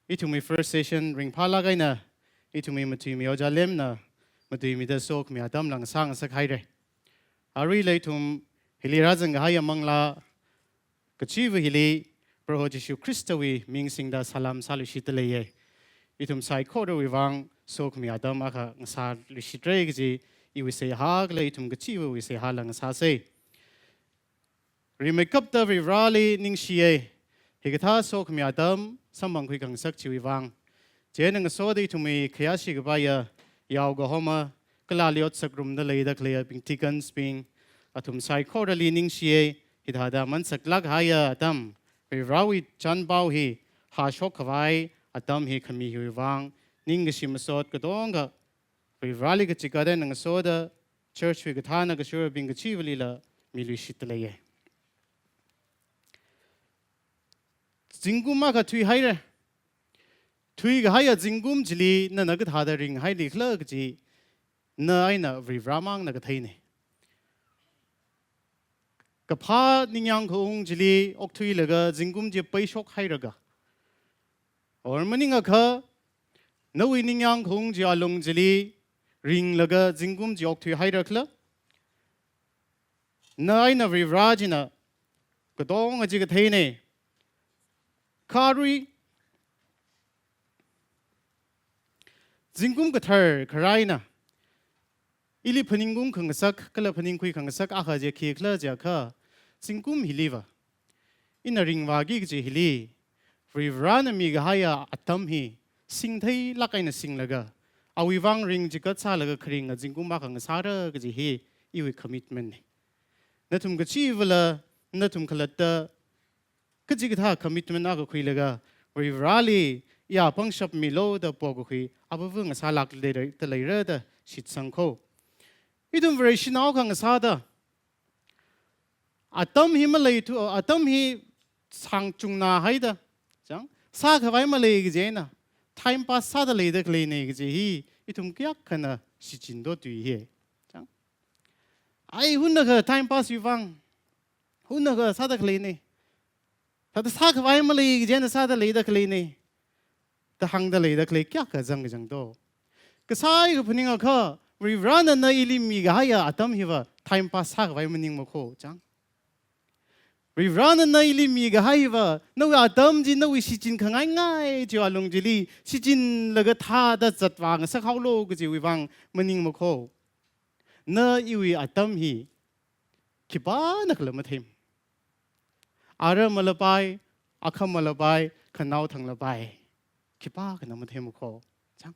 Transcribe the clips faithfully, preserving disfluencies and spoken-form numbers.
Ithumwui first session ringphālāk eina ithumwui matuimi Ojā Lemna matuimida sokhami atam lāngsā ngasak haira. Aruila ithum hili rāzangkahaiya manglā kachiva hili Proho Jishu Khristawui ming singda salam sāluishitda leiya. Ithum saikorawui vang sokhami atam akha ngasāluishitra kaji iwui seihā kala ithum kachivawui seihā lāngsāsa. Rimeikapta Varivarali ningshiya. Hikathā sokhami atam samphangkhui khangasak chiwui vang. Chieina ngasoda ithumwui khayāshi kapaiya yaokahoma kala ali otsakrumda leida khaleiyabing, deacons bing, athum saikorali ningshiya. Hithāda mansaklāk kahaiya atam, Varivarawui chānpao hi hāshok khavai atam hi khami hiwui vang ningkashi masot katonga Varivarali kachikat eina ngasoda church wui kathāna kashurabing kachivalila miluishitda leiya. Zingkum akha thuihaira. Thuikahaiya zingkum chili nana kathāda ringhaili khala kaji na eina Varivaramangna katheina. Kaphā ningyāng khaung chili okthuilaga zingkum chi peishok hairaga, or maningakha nawui ningyāng khaung chi alung chili ringlaga zingkum chi okthui haira khala? Na eina Varivara china katonga chi katheina. Kha arui zingkum kathar kharā eina ili phaningkhui khangasak kala phaningkhui khangasak akha chi khikhala jiakha, zingkum hiliva ina ringvāki kaji hili Varivarana mikahaiya atam hi singtheilāk eina singlaga, awui vang ring chikat sālaga kharinga zingkum akha ngasāra kaji hi iwui commitment na. Nathum kachivala nathum khalatta kachikathā commitment akha khuilaga Varivarali ya pangshap milu da pokakhui avāva ngasālākda leira da shitsang kho. Ithum Vareshinao akha ngasāda atam hi maleithu, atam hi sāngchungna haida, chang, sākhavai malei kaji eina time pass sāda leida khaleina kaji hi ithum kayākhana shichinda tui hi. Chang. Ai, hunnakha time pass wui vang, hunnakha sāda khaleina. Thāda sākhavai malei kaji eina sāda leida khaleina da hāngda leida khalei kayākha zang kazang do. Kasai kaphaningakha, Varivarana na ili mikahaiya atam hiva time pass sākhavai maningmakho, chang. Varivarana na ili mikahaiva, nawui atam chi nawui shichin khangaingai chi alung chili shichinlaga thāda zatvā ngasak haolu kajiwui vang maningmakho. Na iwui atam hi khipānakhala matheima. Ara malapai, akhama lapai, khanaothang lapai, khipākhana matheimakho. Chang.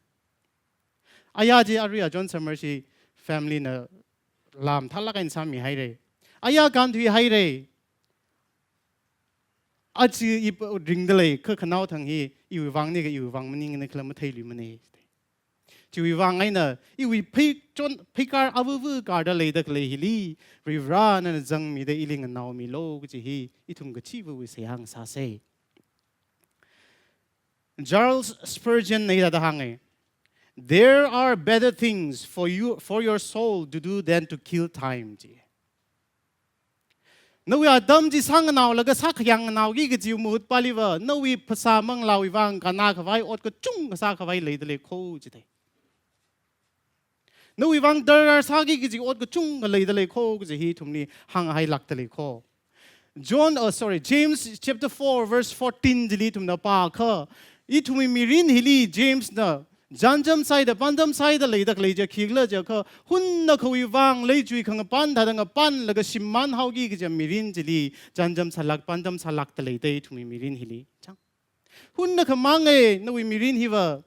Aya chi arui a John Summer shi family na lam thalak eina sāmihaira. Aya kānthui haira. Aja i ringda lei kha khanaothang hi iwui vang nikha iwui vang maningakhala matheiluimana. Chiwui vang eina iwui pheichon, pheikar avāva karda leida khalei hili Varivarana zangmida ili nganaomilu kaji hi ithum kachivawui seihā ngasāsa. Charles Spurgeon na hithāda hānga, "There are better things for you, for your soul to do than to kill time," ji. Nawui atam chi sānganaolaga sākhayāng nganaoki kajiwui mahutpaliva, nawui phasā manglāwui vang kannakhavai ot kachungkha sākhavai leida leikho jida. Nawui vang darkar sāki kaji ot kachungkha leida leikho kaji hi ithumli hānghailākda leikho. John, oh, sorry, James chapter four verse fourteen chili ithumna pākha, ithumwui mirin hili James na chānjam sāhaida, pānjam sāhaida leida khalei chi khikhala jiakha, hunnakhawui vang leichui khangapān thāda ngapānlaga shimānhaoki kaji mirin chili chānjam sālāk, pānjam sālākda leida ithumwui mirin hili. Chang. Hunnakha manga nawui mirin hiva.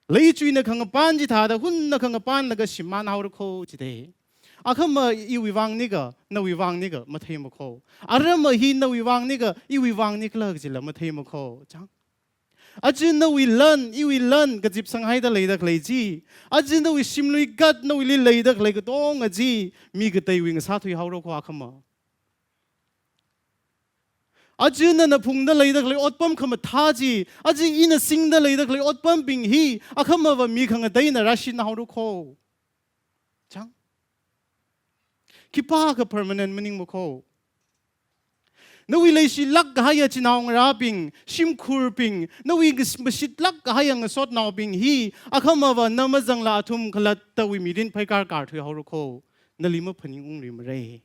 Leichuina khangapān chithāda hunnakha ngapānlaga shimānhaorakho jida. Akhama iwui vang nikha, nawui vang nikha matheimakho. Arama hi nawui vang nikha, iwui vang nikhala kajila matheimakho. Chang. Aja nawui lan, iwui lan kazipsanghaida leida khalei chi, aja nawui shimlui kat nawuili leida khalei katonga chi mi kateiwui ngasāthuihaorakho akhama. Aja nana phungda leida khalei otpam khamathā chi, aja ina singda leida khalei otpambing hi akhamava mi khangateina rāshinhaorakho. Chang. Khipākha permanent maningmakho. Nawui leishilāk kahaiya chinaongarābing, shimkhurbing, nawui ngas-, mashitlāk kahaiya ngasotnaobing hi, akhamava na mazangla athum khalattawui mirin pheikar karthui haora kho, nali maphaningungluimara.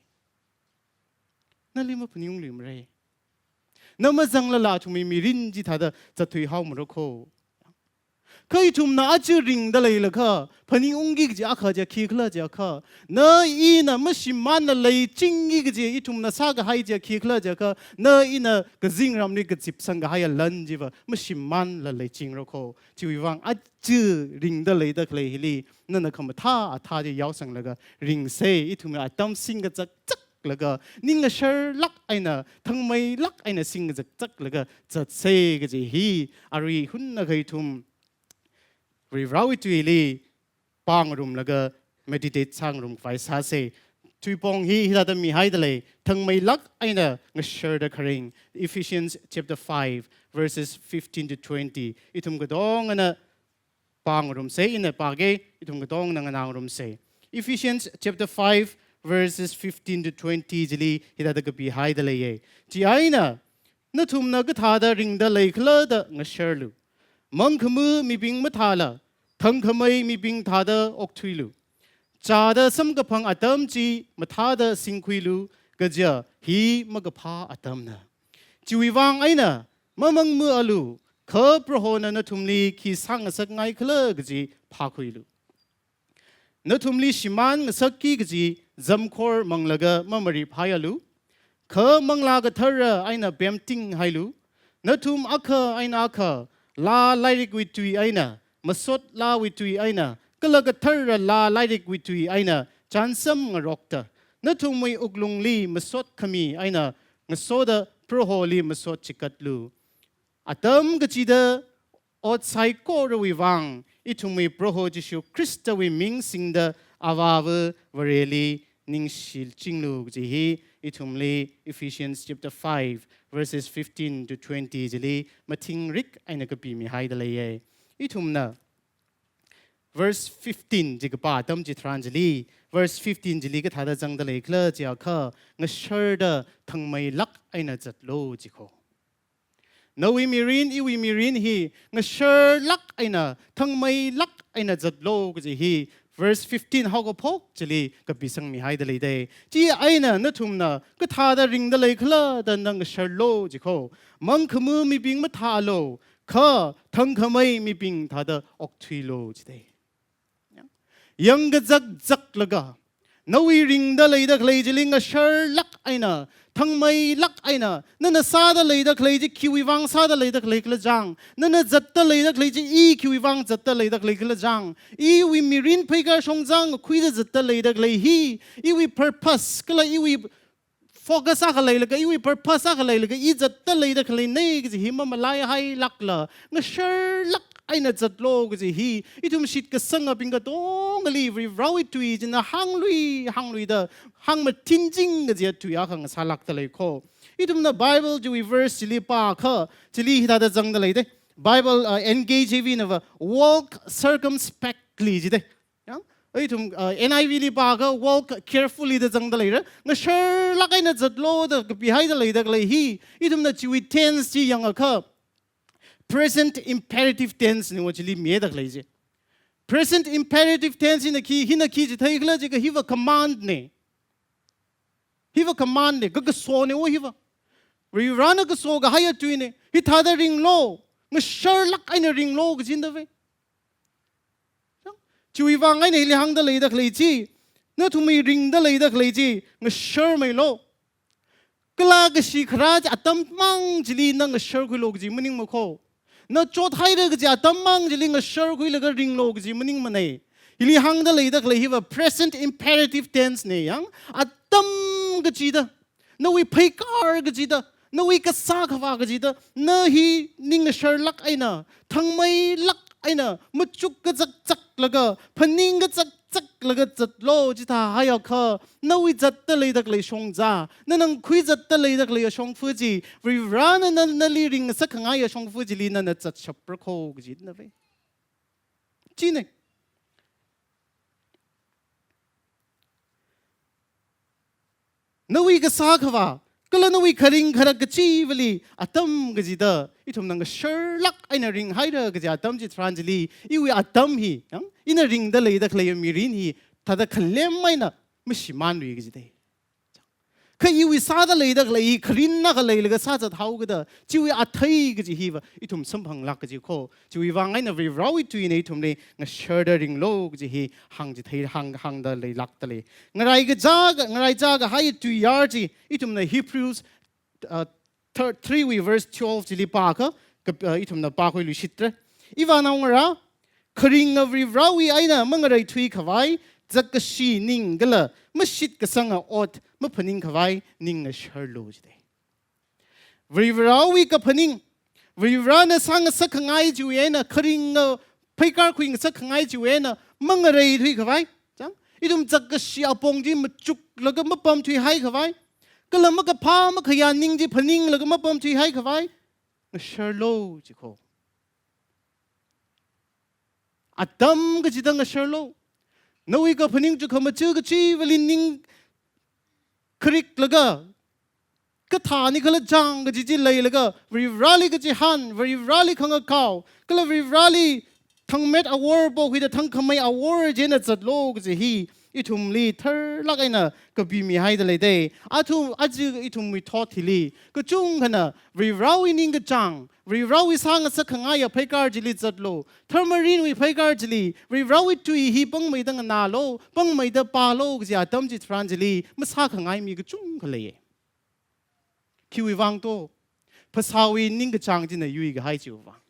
Nali maphaningungluimara. Na mazanglala athumwui mirin chithāda zatthui haomara kho. Kha ithumna aja ringda leilakha, phaningungki kaji akha chiya khikhala chiakha, na ina mashimānla leichingki kaji ithumna sākahai chiya khikhala chiakha, na ina kazingramli kazipsang kahaiya lan chiva mashimānla leichingra kho. Chiwui vang aja ringda leida khalei hili, nana khamathā athā chi yaosanglaga ringsa, ithumwui atam singkazakzak laga, ning ngasharlāk eina, thangmeilāk eina singkazakzaklaga zatsa kaji hi, arui hunnakha ithum Varivarāwui tuili pāngarumlaga meditate sāngarum khavai sāsa. Tuipong hi hithāda mihaida lei, thangmeilāk eina ngasharda kharing, Ephesians chapter five, verses fifteen to twenty. Ithum katongana pāngarumsa, ina pāga, ithum katongana nganāngarumsa. Ephesians chapter five, verses fifteen to twenty chili hithāda kapihaida leiya. Chieina, nathumna kathāda ringda leikhala da ngasharlu. Mangkhamā mibing mathāla, thangkhamei mibing thāda okthuilu. Chāda samkaphang atam chi mathāda singkhuilu, kaja hi makaphā atamna. Chiwui vang eina, mamangmāalu, kha Prohona nathumli khi sāngasakngaikhala kaji phākhuilu. Nathumli shimān ngasakki kaji zamkhor manglaga mamariphayalu, kha Manglā Kathara eina pemtinghailu. Nathum akha eina akha, laa lairikwui tui eina, masot laawui tui eina, kala kathara laa lairikwui tui eina, chānsam ngarokta, nathumwui wuklungli masot khami eina ngasoda Proholi masot chikatlu. Atam kachida ot saikorawui vang, ithumwui Proho Jishu Khristawui ming singda Avāva Vareli ningshichinglu kaji hi, ithumli Ephesians chapter five, verses fifteen to twenty chili mathingrik eina kapimihaida leiya. Ithumna verse fifteen chi kapā atam chitharan chili, verse fifteen chili kathāda zangda leikhala chiakha, ngasharda thangmeilāk eina zatlu ji kho. Nawui mirin, iwui mirin hi ngasharlāk eina, thangmeilāk eina zatlu kaji hi, verse fifteen haokaphok chili kapisangmihaida leida. Chieina nathumna kathāda ringda leikhala da na ngasharlu ji kho. Mangkhamā mibing mathālu, kha thangkhamei mibing thāda okthuilu jida. Yangkazakzaklaga, nawui ringda leida khalei chili ngasharlāk eina, thangmeilāk eina, nana sāda leida khalei chi khiwui vang sāda leida khaleikhala chang, nana zatta leida khalei chi i khiwui vang zatta leida khaleikhala chang, iwui mirin pheikar shongzang khuida zatta leida khalei hi, iwui purpose kala iwui focus akha leilaga, iwui purpose akha leilaga, i zatta leida khaleina kaji hi mamalaihailākla, ngasharlāk eina zatlu kaji hi, ithum shitkasangabing katongali Varivarāwui tui china hānglui, hāngluida, hāngmathinching kajiya tui akha ngasālākda lei kho. Ithumna Bible chiwui verse chili pākha, chili hithāda zangda leida. Bible, uh, N K J V nava, "Walk circumspectly" jida. Yang, ithum, uh, N I V li pākha "walk carefully" da zangda leira. Ngasharlāk eina zatlu da kapihaida leida khalei hi, ithumna chiwui tense chi yangakha, present imperative tense ne wo chili mida khalei chi. Present imperative tense hina khi, hina khi chitheikhala chiakha hiva command ne. Hiva command ne, kakasona wo hiva. Varivarāna kaso kahaiya tui ne. Hithāda ringlu, ngasharlāk eina ringlu kajina ve. Chiwui vang eina hili hāngda leida khalei chi, nathumwui ringda leida khalei chi, ngasharmeilu. Kala kashi kharā chi atam mang chili na ngasharkhuilu kaji maningma kho. Na chothaira kaji atam mang chili ngasharkhuilaga ringlu kaji maningmana. Hili hāngda leida khalei hiva present imperative tense ne yang, atam kachida, nawui pheikar kachida, nawui kasā khavā kachida, na hi ning ngasharlāk eina, thangmeilāk eina, machuk kazakzaklaga, phaning kazakzaklaga zatlu jithāhaiakha, nawui zatta leida khalei shongza, nana ngakhui zatta leida khaleiya shongfa chi, Varivarāna na, nali ringngasak khangaiya shongfa chili nana zatshapra kho kajina ve. Chine. Nawui kasā khavā, Kala nawui kharing kharak kachivali atam kachida ithumna ngasharlāk eina ringhaira kaji atam chitharan chili, iwui atam hi, yang, ina ringda leida khalei mirin hi, thāda khalem eina mashimānlui kachida. Kha iwui sāda leida khalei hi kharinna khaleilaga sāzat haokida, chiwui athei kaji hiva ithum samphanglāk kaji kho. Chiwui vang eina Varivarāwui tuina ithumli ngasharda ringlu kaji hi hāngchithei, hāng, hāngda leilākda lei. Ngarai kachā, ngarai chākahai tuiyār chi ithumna Hebrews, uh, thir-, three wui verse twelve chili pākha, kap-, uh, ithumna pākhuiluishitra. Ivānaongarā, kharinga Varivarāwui eina mangareithui khavai, zakkashi ning kala mashitkasanga ot maphaning khavai ning ngasharlu jida. Varivarāwui kaphaning, Varivarāna sāngasak khangai chiwui eina, kharinga pheikar khuingasak khangai chiwui eina mangareithui khavai, chang, ithum zakkashi apong chi machuklaga mapamthuihai khavai, kala makaphā makhayā ning chi phaninglaga mapamthuihai khavai ngasharlu ji kho. Atam kachida ngasharlu. Nawui kaphaning chukhamachuk kachivali ning khariklaga, kathāni khala chang kaji chi leilaga, Varivarāli kachihān, Varivarāli khangakao, kala Varivarāli thangmet awor pokhuida thangkhamei awor chieina zatlu kaji hi ithumli tharlāk eina kapimihaida leida. Athum, aja ithumwui thot hili kachungkhana Varivarāwui ningkachāng, Varivarāwui sāngasak khangaiya pheikar chili zatlu, tharmarinwui pheikar chili, Varivarāwui tui hi pangmeida nganālu, pangmeida pālu kaji atam chitharan chili masākhangai mi kachungkha leiya. Khiwui vang to? Phasāwui ningkachāng china yuikahai chiwui vang.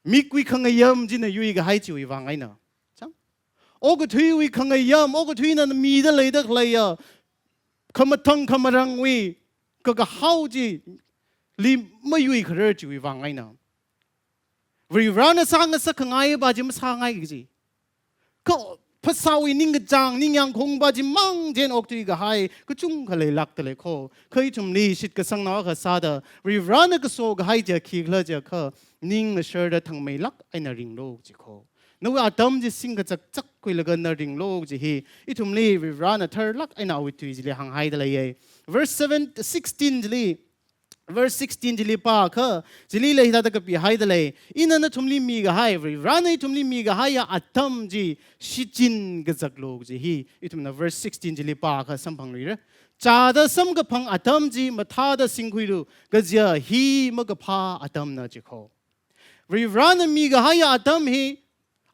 Mikwui khangayam china yuikahai chiwui vang eina. Chang? Okathuiwui khangayam, okathuina mida leida khaleiya khamathang khamarangwui kakahao chili mayuikharar chiwui vang eina. Varivarāna sāngasak khangaipa chi masāngai kaji. Kha phasāwui ningkachāng, ningyāngkhongpa chimang chieina okthuikahai kachungkha leilākda lei kho. Kha ithumli shitkasangnao akha sāda, Varivarāna kasokahai chiya khikhala jiakha, ning ngasharda thangmeilāk eina ringlu ji kho. Nawui atam chi singkachakchak khuilaga na ringlu ji hi ithumli Varivarāna tharlāk eina awui tui chili hānghaida leiya. Verse seven, sixteen chili, verse sixteen chili pākha, chili lei hithāda kapihaida lei. Ina nathumli mikahai, Varivarāna ithumli mikahaiya atam chi shichinkazaklu ji hi ithumna verse sixteen chili pākha samphangluira. Chāda samkaphang atam chi mathāda singkhuilu, kajiya hi makaphā atamna ji kho. Varivarāna mikahaiya atam hi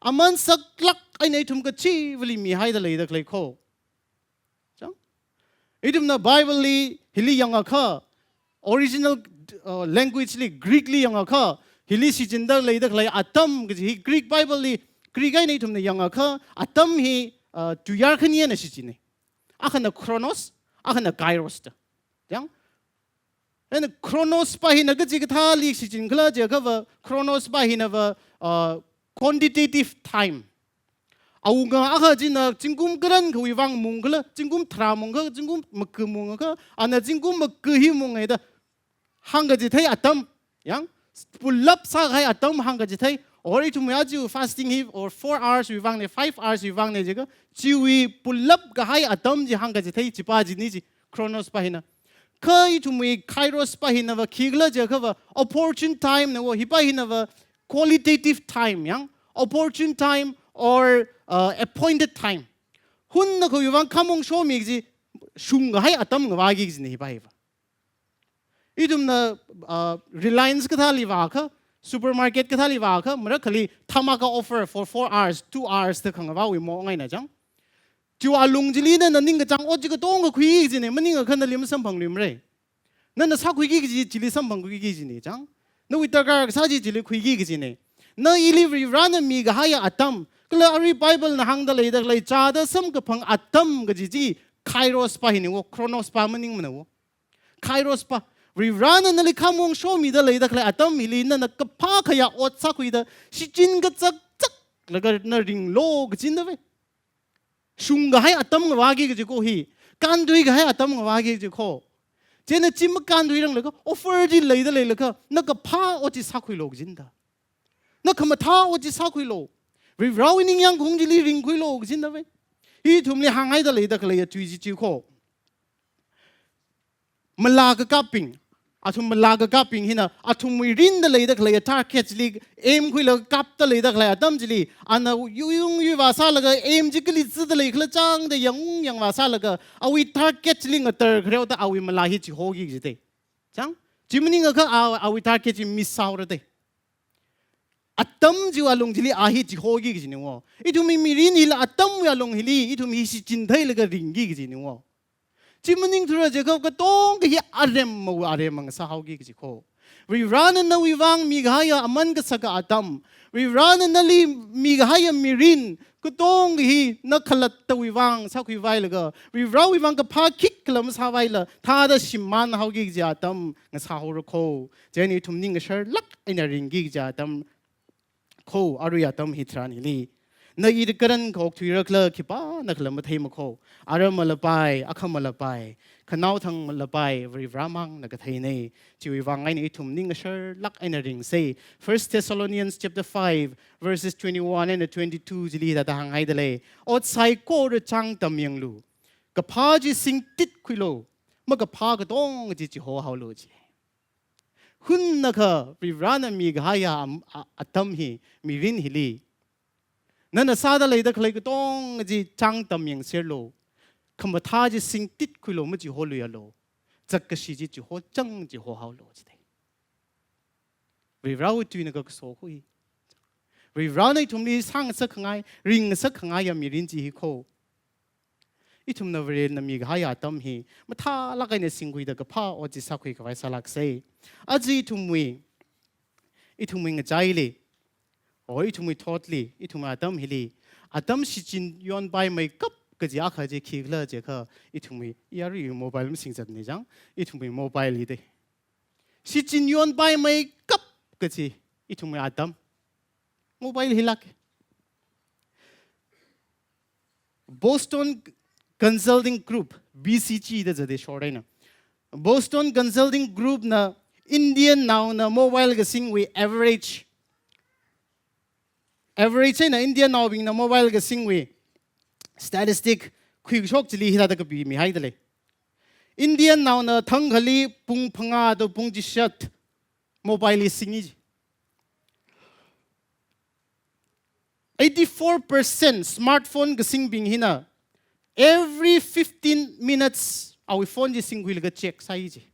aman saklāk eina ithum kachivali mihaida leida khalei kho. Chang? Ithumna Bible li hili yangakha, original, uh, language li Greek li yangakha, hili shichinda leida khalei atam kaji hi Greek Bible li, Greek eina ithumna yangakha, atam hi, uh, tuiyār khani eina shichina. Akhana chronos, akhana kairos da. Chang? Eina chronos pa hina kachikathāli shichinkhala jiakhava, chronos pa hinava, uh, quantitative time. Awunga akha china zingkum karankhawui vang mungkhala, zingkum tharā mungkha, zingkum maga mungkha, ana zingkum maga hi munghaida hāngkachithei atam, yang, pullap sākahai atam hāngkachithei, or ithumwui aja fasting hi, or four hours wui vangna, five hours wui vangna jiakha, chiwui pullap kahai atam chi hāngkachithei chipa china ji, chronos pa hina. Kha ithumwui kairos pa hinava khikhala jiakhava, opportune time na wo, hi pa hinava qualitative time, yang, opportune time or, uh, appointed time. Hunnakhawui vang khamong shomi kaji, shungkahai atam ngavāki kajina hi pa hiva. Ithumna, uh, Reliance kathāli vākha, supermarket kathāli vākha, marakhali thāmaka offer for four hours, two hours da khangavāwui maong eina chang. Chiwui alung chili nana ningkachāng ot chi katonga khuiki kajina, maningakha nali masamphangluimara. Nana sākhuiki kaji chili samphangkhuiki kajina chang. Nawui darkar kasā chi chili khuiki kajina. Na ili Varivarāna mikahaiya atam, kala arui Bible na hāngda leida khalei chāda samkaphang atam kaji chi kairos pa hina wo, chronos pa maningmana wo. Kairos pa, Varivarāna nali khamong shomida leida khalei atam hili nana kaphā khayā ot sākhuida, shichinkazakzaklaga na ringlu kajina ve. Shungkahai atam ngavāki kaji kho hi, kānthuikahai atam ngavāki kaji kho. Chieina chi makānthuiranglaga, offer chi leida leilakha, na kaphā ot chi sākhuilu kajina da. Na khamathā ot chi sākhuilu. Varivarāwui ningyāngkhong chili ringkhuilu kajina ve. Ithumli hānghaida leida khaleiya tui chi chi kho. Malā kakapbing, athum malā kakapbing hina, athum mirinda leida khalei target chili aim khuilaga kapda leida khalei atam chili, ana yuyung yuivā sālaga aim chi kali zida lei khala chāngda yangung yangvā sālaga, awui target chili ngatar khareoda awui malā hi chihoki kajite. Chang? Chi maningakha a, awui target chi miss sāhaora te. Atam chiwui alung chili a hi chihoki kajina wo. Ithumwui mirin hila atamwui alung hili, ithum hi shichin theilaga ringki kajina wo. Chi maningthura jiakha katonga hi aremmawui aremma sāhaoki kaji kho. Varivarana nawui vang mikahaiya aman kasaka atam, Varivarana nali mikahaiya mirin, katonga hi na khalattawui vang sākhuivailaga, Varivarawui vang kaphā khikhala masāvaila, thāda shimānhaoki kaji atam ngasāhaora kho. Chieina ithum ning ngasharlāk eina ringki kaji atam kho, arui atam hitharan hili. Na i karan khaokthuira khala khipānakhala matheima kho. Aramma lapai, akhamma lapai, khanaothangma lapai, Varivaramangna katheina. Chiwui vang eina ithum ning ngasharlāk eina ringsa. First Thessalonians chapter five, verses twenty-one and twenty-two chili hithāda hānghaida lei. Ot saikora chāngtam yanglu. Kaphā chi singtit khuilu. Makaphā katonga chi chihohaolu ji. Hunnakha Varivarana mikahaiya am-, a-, atam hi, mirin hili, nana sāda leida khalei katonga chi chāngtam yangserlu. Khamathā chi singtit khuilu, machiholuialu. Zakkashi chi chihochang chihohaolu jite. Varivarawui tuina kakaso khui. Varivarana ithumli sāngasakkhangai, ringngasakkhangai ya mirin chi hi kho. Ithumna Varena mikahaiya atam hi mathālāk eina singkhuida kaphā ot chi sākhui khavai sālāksa. Aja ithumwui, ithumwui ngachaili, o ithumwui thotli, ithumwui atam hili, atam shichin yonpaimeikap kaji akha chi khikhala jiakha, ithumwui, i arui mobile masingzatna chang, ithumwui mobile hi te. Shichin yonpaimeikap kaji ithumwui atam. Mobile hilāk. Boston Consulting Group, B C G da zate short eina. Boston Consulting Group na Indian naona mobile kasingwui average, average eina Indian naobingna mobile kasingwui statistic khuikashok chili hithāda kapimihaida lei. Indian naona thangkhali pung phangā to pung chishat mobile li singi ji. Eighty-four percent smartphone kasingbing hina every fifteen minutes awui phone chi singkhuilaga check sāi ji.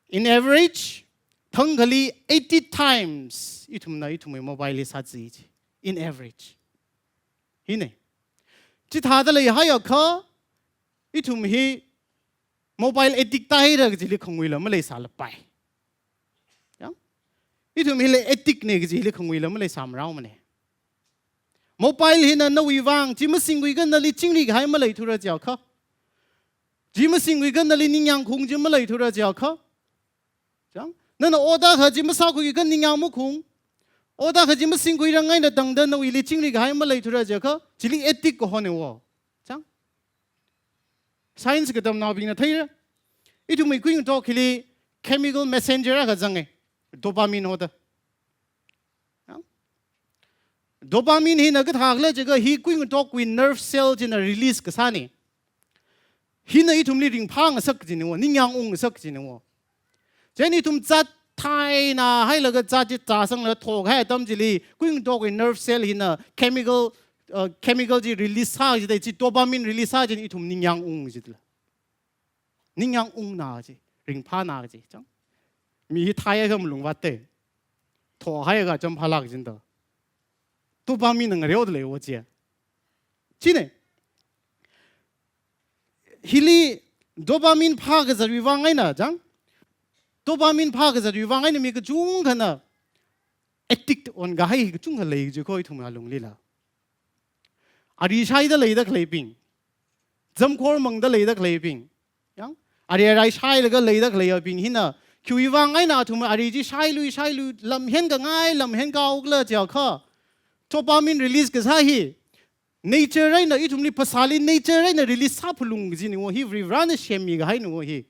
In average, thangkhali eighty times ithumna ithumwui mobile li sāzai ji. In average. Hina. Chithāda leihaiakha, ithum hi mobile addict tāhaira kajili khanguila maleisālapai. Yang? Ithum hili addict na kajili khanguila maleisāmaraomana. Mobile hina nawui vang chi masingkhuikha nali chingri kahai maleithura jiakha, chi masingkhuikha nali ningyāng khaung chi maleithura jiakha, chang? Nana ot akha chi masākhuikha ningyāng makhaung, ot akha chi masingkhuirang eina tangda nawuili chingri kahai maleithura jiakha, chili addict kahona wo. Chang? Science katamnaobingna theira. Ithumwui kuingatok hili chemical messenger akha zanga. Dopamine hoda. Yang? Dopamine hina kathākhala jiakha hi kuingatokwui nerve cell china release kasāna. Hina ithumli ringphāngasak kajina wo, ningyāng ungngasak kajina wo. Chieina ithum zat thaina hailaga zat chi zāsanglaga thokahai atam chili, kuingatokwui nerve cell hina chemical, uh, chemical chi release sā jida, chi dopamine release sā jina ithum ningyāng ung jidala. Ningyāng ungna ji, ringphāna ji, chang. Mi hi thaiakha malungvātta. Thohaiakha chāmphālāk jinda. Dopamine na ngareoda lei wo chi. China. Hili dopamine phākazatwui vang eina, chang. Dopamine phākazatwui vang eina mi kachungkhana addict onkahai kachungkha lei ji kho ithum alunglila. Ari shaida leida khaleibing. Zamkhor mangda leida khaleibing. Yang? Ari arai shailaga leida khaleibing hina. Khiwui vang eina athum ari chi shailui, shailui, lamhen kangai, lamhen kaokhala jiakha, dopamine release kasā hi nature eina, ithumli phasāli nature eina release sāphalung kajina wo hi, Varivarana semmi kahaina wo hi.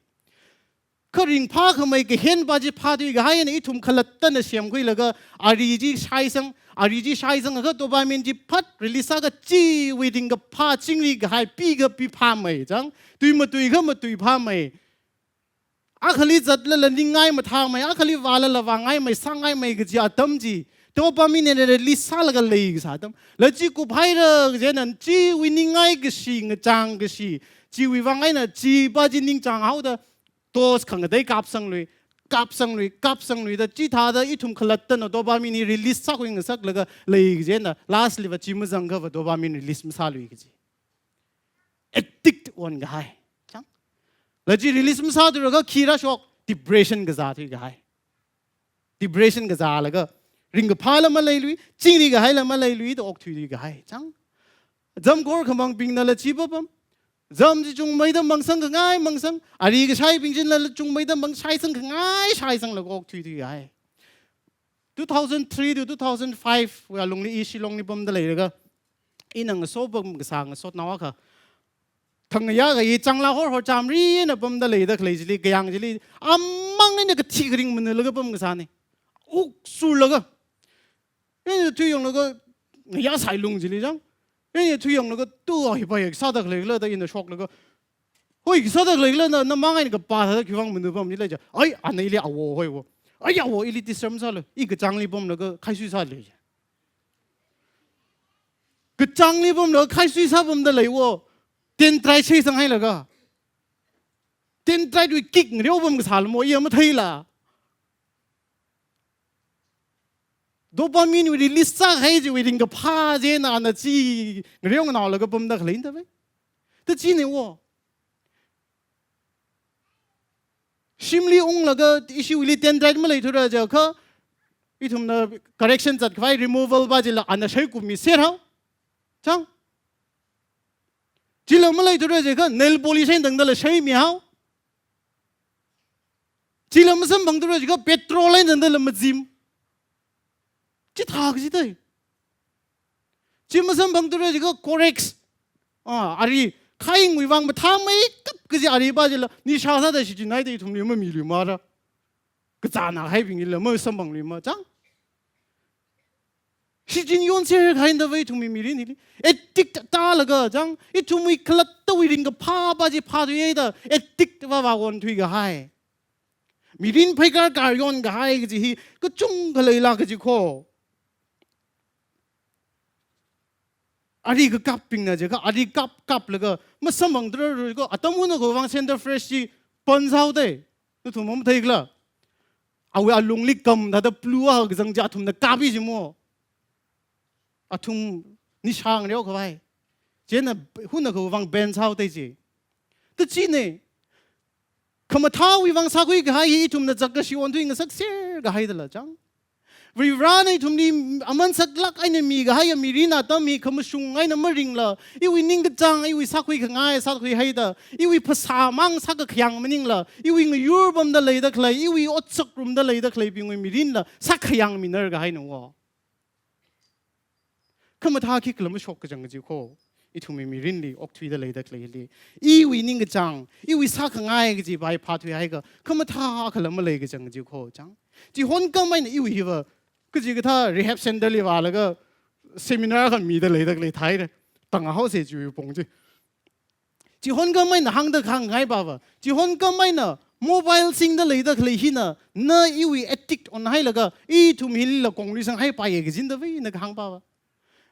Kha ringphākhamei kahenpa chi phāthuikahai eina ithum khalattana semkhuilaga ari chi shaisang, ari chi shaisangakha dopamine chi phat release sāakha chiwui ringkaphā chingrikahai, pikha piphāmei chang, tui matuikha matuiphāmei. Akhali zatlala ningngai mathāmei, akhali vālala vāngaimei, sāngaimei kaji atam chi dopamine eina release sālaga leikasā atam. Lachi kuphaira kaji eina chiwui ningngaikashi, ngachangkashi, chiwui vang eina chipa chi ningchānghaoda dose khangatei kapsanglui, kapsanglui, kapsangluida chithāda ithum khalattana dopamine hi release sākhuingasaklaga lei kaji eina lastly va chi mazangkhava dopamine release masālui kaji. Addict onkahai. Chang. Lachi release masāthurakha khi rāshok, depression kazāthuikahai. Depression kazālaga ringkaphāla maleilui, chingrikahaila maleilui da okthuithuikahai. Chang. Zam khorkhamangbingnala chi papam. Zam chi chungmeida mangsang khangai mangsang. Ari kashaibing chinala chungmeida mang shaisang khangai shaisanglaga okthuithuikahai. Two thousand three to two thousand five wui alungli i Shillongli pamda leilaga, ina ngaso pam kasā ngasotnao akha thangayā kayi changlā horhor chamri eina pamda leida khalei chili, kayāng chili, amang eina kathi kharing manalaga pam kasāne. Uksurlaga. Ina thuiyanglaga ngayā sailung chili chang. Ina thuiyanglaga tu hipa ya sāda khaleila da ina shoklaga. Hoi, sāda khaleila na, namang eina kapā thāda khiwuivang manu pam nilei ja. Ai, ana ili awo hoi wo. Ai, awo ili disturb sālu. I kachāngli pamlaga khaisui sālei ja. Kachāngli pamlaga khaisui sāpamda lei wo. Dendrite shaisanghailaga. Dendrite wui kick ngareo pam kasāla mo, iya matheila. Dopamine wui release sākahai chiwui ringkaphā china ana chi ngareo nganaolaga pamda khaleina da bai. Ta chine wo. Shimli unglaga ishiwuili dendrite maleithura jiakha, ithumna correction zatkhavai removal pa chila ana shaikumi serhao. Chang. Chila maleithura jiakha nail polish eina tangdala shaimihao. Chila masamphangthura jiakha petrol eina tangdala mazim. Chithā kaji tai. Chi masamphangthura jiakha Corex. Ah, ari, khaingwui vang mathāmeikap kaji ari pa chila nisha sāda shichinhaida ithumli mamiluimara. Kazāna haibingla masamphangluima chang. Shichin yonser kahaina da bai ithumwui mirin hili. Addict tālaga chang, ithumwui khalattawui ringkaphā pa chi phāthuihaida addict vāvā onthuikahai. Mirin pheikar kar yonkahai kaji hi kachungkha leila kaji kho. Ari kakapbingna jiakha, ari kap kaplaga masamphangthura jiakha, atam hunakha vang Center Fresh chi pan sāhaoda. Nathum matheikhala. Awui alungli kam thāda blue akha kazang chi athumna kapi ji mo. Athum nisha ngareokhavai. Chieina hunakha vang ban sāhaoda chi. Ta chine. Khamathāwui vang sākhuikahai hi ithumna zakkashi onthuingasakser kahaidala chang. Varivarana ithumli aman saklāk eina mikahaiya mirin atam hi khamashung eina maringla, iwui ningkachāng, iwui sākhui khangai sākhuihaida, iwui phasā mang sākakhayang maningla, iwui ngayur pamda leida khalei, iwui otsakrumda leida khaleibingwui mirinla sākhayangminar kahaina wo. Khamathā khikhala mashok kachang kaji kho, ithumwui mirinli okthuida leida khaleili. Iwui ningkachāng, iwui sākhangai kaji pa hi phāthuihaiakha, khamathā khala malei kachang kaji kho chang. Chi honkam eina iwui hiva, kachikathā rehab center li vālaga seminar khamida leida khalei thaira. Tanghaosa chiwui pong chi. Chi honkam eina hāngda khangai pava. Chi honkam eina mobile singda leida khalei hina, na iwui addict onhailaga, ithum hilila kongri sanghaipaiya kajina da bai na kahāng pava.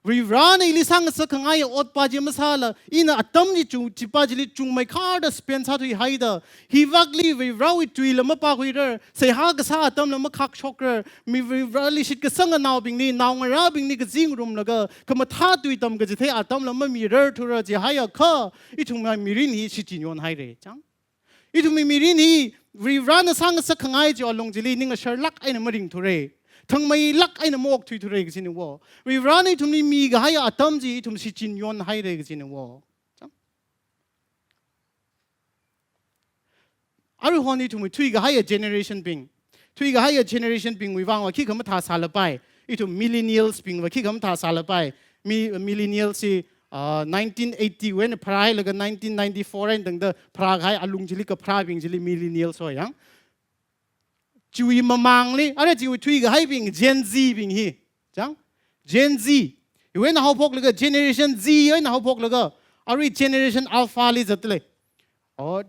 Varivarana ili sāngasak khangai ot pa chi masāla, ina atam chi chung, chi pa chili chungmeikharda spend sāthuihaida, hivakli Varivarawui tuila mapākhuirar, seihā kasā atamla makhakshokrar, mi Varivarali shitkasang anaobingli, naongarābingli kazingrumlaga, khamathā tui tamkachithei atamla mamirarthura jihaiakha, ithumwui mirin hi shichin yonhaira chang. Ithumwui mirin hi Varivarana sāngasak khangai chi alung chili ningasharlāk eina maringthura. Thangmeilāk eina maokthuithura kajina wo. Varivarana ithumli mikahaiya atam chi ithum shichin yonhaira kajina wo. Chang. Aruihon ithumwui thuikahaiya generation bing. Thuikahaiya generation bingwui vangva khikha mathā sālapai. Ithum millennials bingva khikha mathā sālapai. Mi, millennials hi ah, nineteen eighty wui eina pharāhailaga nineteen ninety-four eina tangda pharākahai alung chili kapharābing chili millennials hoi yang. Chiwui mamangli, ara chiwui thuikahaibing Gen Z bing hi. Chang? Gen Z. Hiwui eina haophoklaga Generation Z eina haophoklaga, arui Generation Alpha li zatlei. Oh,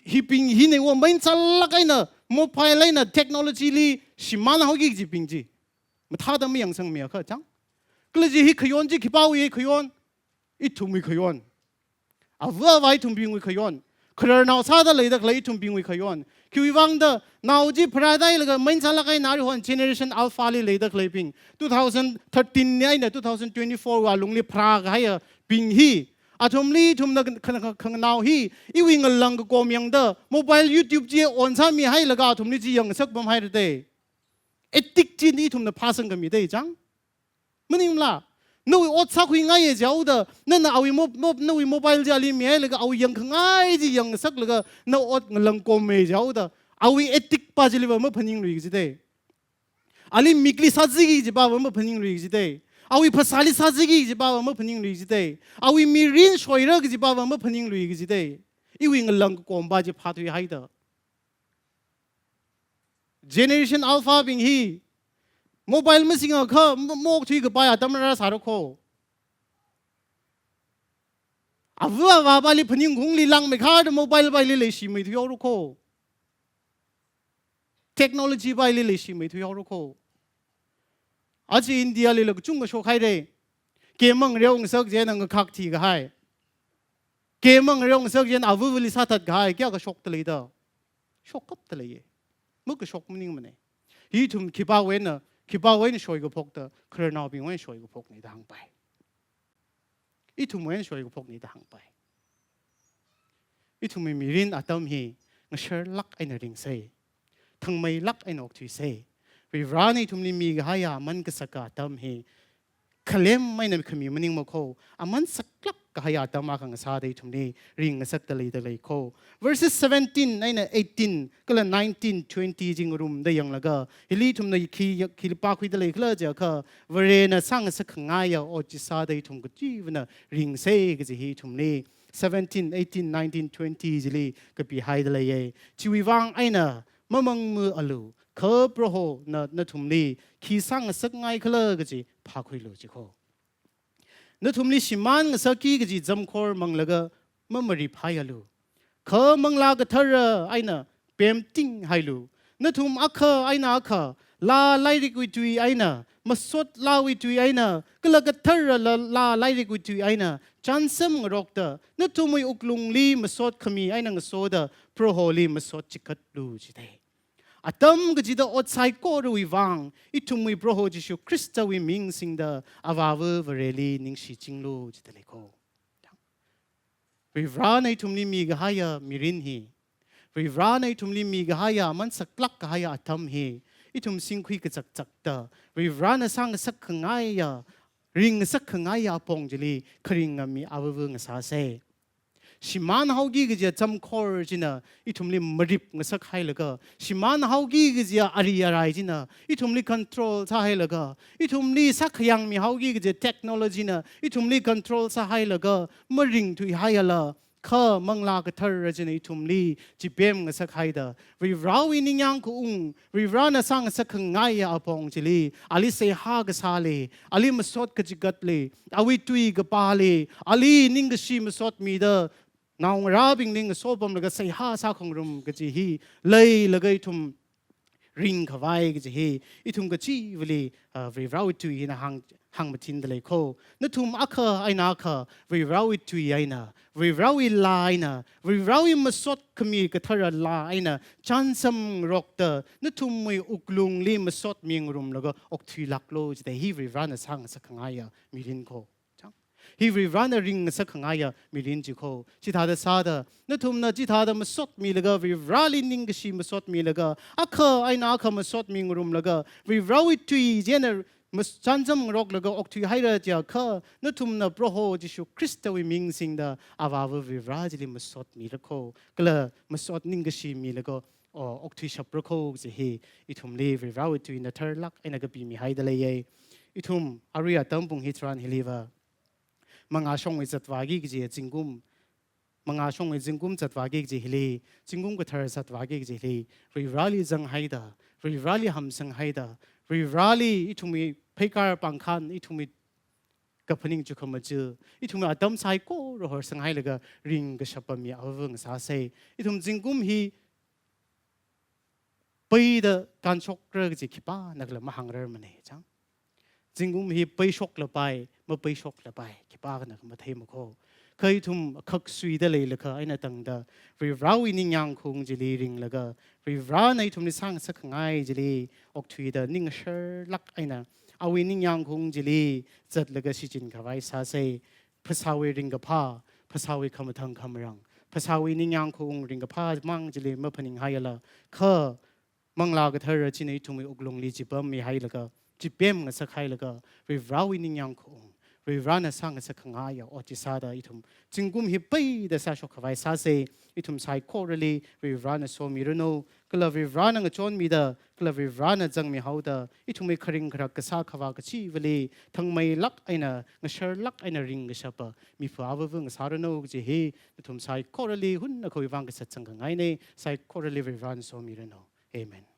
hibing hina wo main chalak eina, mobile eina technology li shimānhaoki kajibing chi. Mathāda mayangsangmiakha chang. Kala chi hi khayon chi khipāwui khayon, ithumwui khayon. Ava avā ithumbingwui khayon. Khararnao sāda leida khalei ithumbingwui khayon. Khiwui vangda nao chi pharāda leilaga main chalak eina arihon Generation Alpha li leida khaleibing, two thousand thirteen li eina two thousand twenty-four wui alungli pharākahaiyabing hi, athumli ithumna khan-, khan-, khanganao hi, iwui ngalang kakom yangda, mobile YouTube chi on sāmihailaga athumli chi yangngasak pamhaira dei. Addict chi ithumna phāsangkhami dei chang. Maningla, nawui ot sākhuingaiya jihaoda, nana awui mo-, mo-, nawui mobile chi ali mihailaga awui yangkhangai chi yangngasaklaga, na ot ngalang kommei jihaoda, awui addict pa chiliva maphaninglui kaji dei. Ali mikli sāziki kajipa va maphaninglui kaji dei. Awui phasāli sāziki kajipa va maphaninglui kaji dei. Awui mirin shoira kajipa va maphaninglui kaji dei. Iwui ngalang kakom pa chi phāthuihaida. Generation Alpha bing hi mobile masingakha ma-, maokthui kapai atam rāsāra kho. Ava avā pali phaningungli langmeikharda mobile pali leishimeithuihaora kho. Technology pali leishimeithuihaora kho. Aja India lila kachungkha shokhaira. Game mangareongasak chieina ngakhak thikahai. Game mangareongasak chieina avavali sāthatkahai, kayākha shokta leida. Shokkapta leiya. Makashok maningmana. Hi ithum khipāwui eina, khipāwui eina shoikaphokta, khararnaobingwui eina shoikaphokna da hāngpai. Ithumwui eina shoikaphokna da hāngpai. Ithumwui mirin atam hi ngasharlāk eina ringsa. Thangmeilāk eina okthuisa. Varivarāna ithumli mikahaiya aman kasaka atam hi khalem eina khami maningma kho, aman saklāk kahaiya atam akha ngasāda ithumli ringngasakta leida lei kho. Verses seventeen eina eighteen kala nineteen, twenty chi ngarumda yanglaga, hili ithumna khi, khi pākhuida leikhala jiakha, Varena sāngasak khangaiya ot chi sāda ithum kachivana ringsa kaji hi ithumli seventeen, eighteen, nineteen, twenty chili kapihaida leiya. Chiwui vang eina mamangmaalu, kha Prohona nathumli khi sāngasakngaikhala kaji phākhuilu ji kho. Nathumli shimānngasakki kaji zamkhor manglaga mamariphaialu. Kha Manglā Kathara eina pemtinghailu. Nathum akha eina akha, laa lairikwui tui eina, masot laawui tui eina, kala kathara laa, laa lairikwui tui eina chānsam ngarokta, nathumwui wuklungli masot khami eina ngasoda, Proholi masot chikatlu jidei. Atam kachida ot saikorawui vang, ithumwui Proho Jishu Khristawui ming singda, Avāva Vareli ningshichinglu jida lei kho. Varivarāna ithumli mikahaiya mirin hi, Varivarāna ithumli mikahaiya aman saklāk kahaiya atam hi, ithum singkhui kachakchakta, Varivarāna sāngasak khangaiya, ringngasak khangaiya apong chili kharinga mi avava ngasāsa. Shimānhaoki kajiya zamkhor china ithumli maripngasak hailaga, shimānhaoki kajiya ari arai china ithumli control sāhailaga, ithumli sākhayang mihaoki kajiya technology na ithumli control sāhailaga, maringthuihaiala, kha Manglā Kathara china ithumli chipemngasak haida, Varivarāwui ningyāng kaung, Varivarāna sāngasak khangaiya apong chili, ali seihā kasāli, ali masot kachikatli, awui tui kapāli, ali ningkashi masot mida, naongarābingli ngasopamlaga seihā sākhangarum kaji hi leilaga ithum ringkhavai kaji hi, ithum kachivali, ah, Varivarāwui tui hina hāng, hāngmathinda lei kho. Nathum akha eina akha, Varivarāwui tui eina, Varivarāwui laa eina, Varivarāwui masot khami kathara laa eina chānsam ngarokta, nathumwui wuklungli masot mingarumlaga okthuilāklu jida hi Varivarāna sāngasak khangaiya mirin kho. Chang. Hi Varivarāna ringngasak khangaiya mirin ji kho. Chithāda sāda, nathumna chithāda masot milaga, Varivarāli ningkashi masot milaga, akha eina akha masot mingarumlaga, Varivarāwui tui china mas-, chānsam ngaroklaga okthuihaira jiakha, nathumna Proho Jishu Khristawui ming singda Avāva Varivarā chili masot mira kho, kala masot ningkashi milaga, o, okthuishapra kho kaji hi, ithumli Varivarāwui tuina tharlāk eina kapimihaida leiya. Ithum arui atam pung hitharan hiliva mangā shongwui zatvāki kaji zingkum, mangā shongwui zingkum zatvāki kaji hili, zingkum kathar zatvāki kaji hili, Varivarali zanghaida, Varivarali hamsanghaida, Varivarali ithumwui pheikar pāngkhān, ithumwui kaphaning chukhamachil, ithumwui atam saikora horsanghailaga ringkashapa mi avāva ngasāsei. Ithum zingkum hi peida kānshokra kaji khipānakhala mahāngrarmana chang. Zingkum hi peishoklapai, mapeishoklapai, khipānakha matheimakho. Kha ithum khaksuida leilakha eina tangda, Varivarawui ningyāng khaung chili ringlaga, Varivarana ithumli sāngasakkhangai chili okthuida ning ngasharlāk eina, awui ningyāng khaung chili zatlaga shichinkhavai sāsei. Phasāwui ringkaphā, phasāwui khamathān khamarān, phasāwui ningyāng khaung ringkaphā mang chili maphaninghaiala, kha Manglā Kathara china ithumwui wuklungli chipammi hailaga, chipem ngasakhailaga, Varivarawui ningyāng khaung, Varivarana sāngasakkhangai ot chi sāda ithum zingkum hi peida sāshokkhavai sāsei. Ithum saikorali Varivarana somiranu, kala Varivarana ngachonmida, kala Varivarana zangmihaoda, ithumwui kharing kharak kasā khavā kachivali thangmeilāk eina, ngasharlāk eina ringkashapa mipha avāva ngasāranu kaji hi nathum saikorali hunnakhawui vang kasatsang khangaina. Saikorali Varivarana somiranu. Amen.